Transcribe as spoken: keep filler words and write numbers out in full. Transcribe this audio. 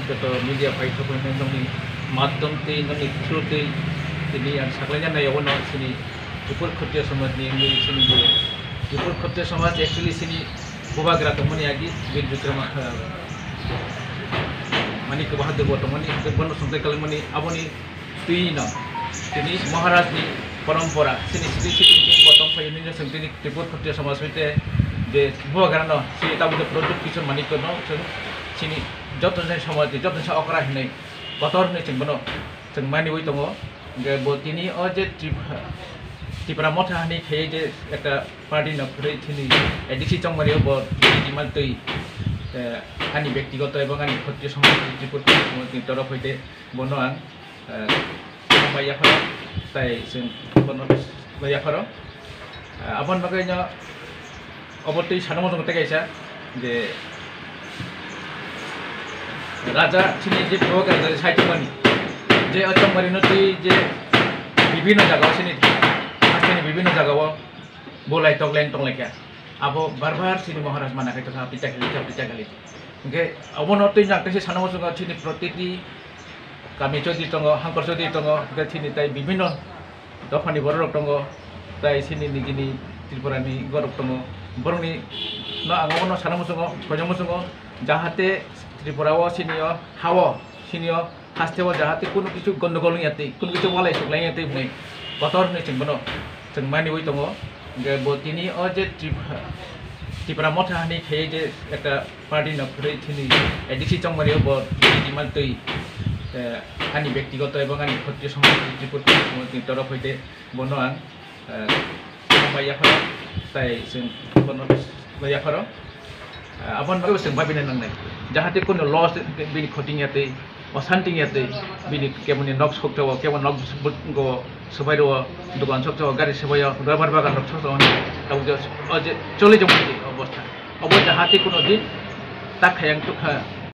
Joto media bai thok bai nokni madhyom twi nokni through twi tini ang saklaina nai obo no chini Tripura Khatriya Samaj ni wngwi chini je Tripura Khatriya Samaj actually chini bubagra tongmani agi Bir Bikrama, ah, Manik Bahadur bo tongmani, bono songtai kalmani aboni twi no tini Maharaj ni parampara chini sidi sidi bo tong phai ni chwng tini Tripura Khatriya Samaj hoite je bubagra no chini tabuk je Pradyut Kishore Manik no chwng chini joto jani samaj joto jani okra hinwi kotor hinwi chwng bono chwng maniwi tongo. Hwnkhe bo tini o je Trip-, Tipra Motha hani khaiwi je ekta party no kwrwi chini A D C chongmani o bo tini man twi, eh, ani byaktigoto ebong ani Khatriya Samaj ni Tripura Khatriya Samaj ni torof hoite bono ang, eh, hambai yapharo tai chwng bono yapharo. Ah, aboni bagwi no obo twi sana muchungo tei kaisa je raja chini je Bhogak raja sai tongmani je o tongmani no twi je bibhinno jagao chini hasteni bibhinno jagao bolai tokleng tonglaikha. Abo bar bar chini Maharaj mana khai tongkha, apni chakhali, apni chakhali. Hwnkhe obono twi jang teisa sana muchungo chini protiti kami chodi tongo, hangkor chodi tongo, hwnkhe chini tai bibhinno dophani bororok tongo, tai chini nijini Tripurani borok tongo. Borokni no ang obono sana muchungo, khoja muchungo, jahate Tripura o chini o ha o, chini o haste o jahate kunu kichu gondogol wngya twi, kunu kichu walai suklai wngya twi hwnwi kotor hwnwi chwng bono chwng maniwi tongo. Hwnkhe bo tini o je Trip-, Tipra Motha hani khaiwi je ekta party no kwrwi chini A D C chongmani o bo tini man twi, eh, ani byaktigoto ebong ani Khatriya Samaj ni Tripura Khatriya Samaj ni torof hoite bono ang, eh, hambai yapharo tai chwng bono yapharo. Eh, aboni bagwi chwng babina nangnai jahate kunu loss bini khoti wngya twi, osanti wngya twi, bini keboni nok sokjao, kebo nok bo swbai rwo, dogan sokjao, gari swbaio, rubber bagan rok sokjao, tabuk je o je choli jongmani obostha. Obo jahate kunu din tak khayang tukha.